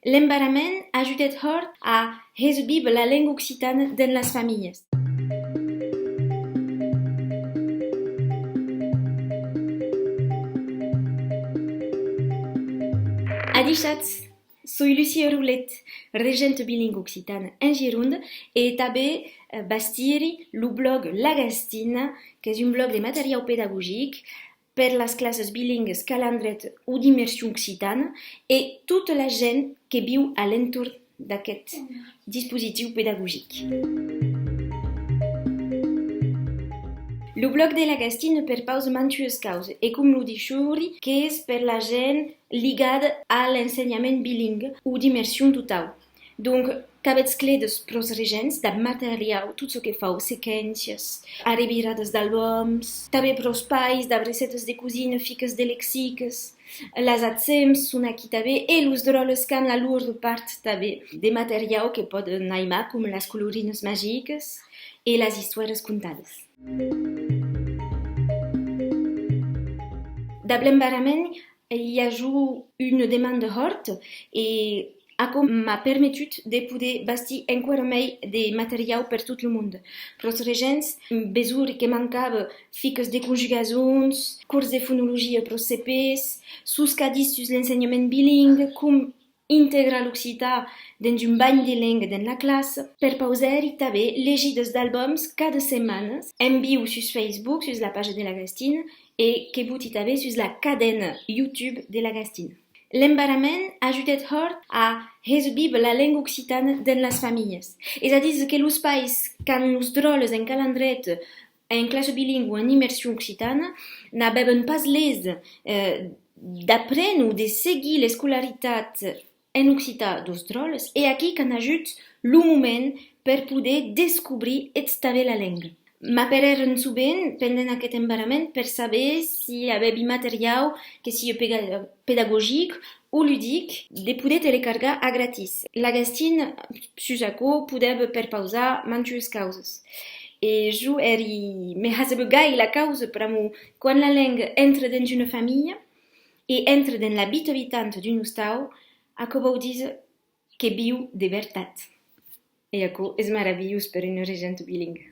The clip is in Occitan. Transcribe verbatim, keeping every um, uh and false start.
L'embarrament ajudèt hòrt a hèr viva la lenga occitana dens las familhas. Adishatz! Soi Lucia Roulet, regenta bilingua occitana en Gironda e tanben, eh, bastiri lo blòg La Gastina, qu'es un blòg de materiau pedagogic per las classas bilinguas Calandreta o d'immersion occitana e tota la gent que viu a l'entorn d'aquest dispositiu pedagogic. Lo blòg de La Gastina perpausa mantuas causas e, com lo dichori, qu'es per la gent ligada a l'ensenhament bilingue o d'immersion totau. Donc, qu'avètz cledas pros regents dab materiau, tot çò que fau sequéncias, arreviradas d'albums, tanben pros pairs dab recètas de cosina, ficas de lexicas. Las atsems son aquí tanben e los dròlles qu'an la lor part tanben de materiau que pòden aimar, com las colorinas magicas e las istoèras contadas. Dab l'embarrament, i a jo una demanda hòrta e aquò m'a permetut de poder bastir enqüèra mei de materiau per tot lo monde. Pros regents, besori que mancava ficas de conjugacions, cors de fonologia pros C Ps, soscadís sus l'ensenhament bilingue, com integrar l'occitan dens un banh de lenga dens la classa. Perpausèri tanben legidas d'albums cada setmana, en viu sus Facebook, sus la paja de La Gastina, e que boti tanben sus la cadena YouTube de La Gastina. L'embarrament ajudèt hòrt a hèr viva la lenga occitana dens las familhas. Es a díser que los pairs qu'an los dròlles en Calandreta, en classa bilingua o en immersion occitana, n'avèvan pas les, eh, d'apréner o de seguir l'escolaritat en occitan dos dròlles, e aquí qu'an ajut lo moment per poder descobrir eths tanben la lenga. M'aperèran sovent pendent aqueth embarrament per saber si avèvi materiau que sia pega-, pedagogic o ludic de poder telecargar a gratis. La Gastina, sus aquò, podèva perpausar mantuas causas. E jo èri, me hasèva gai la causa, pr'amor quan la lenga entra dens una familha e entra dens la vita vitanta d'un ostau, aquò vòu díser que viu de vertat. E aquò es maravilhós per una regenta bilinga.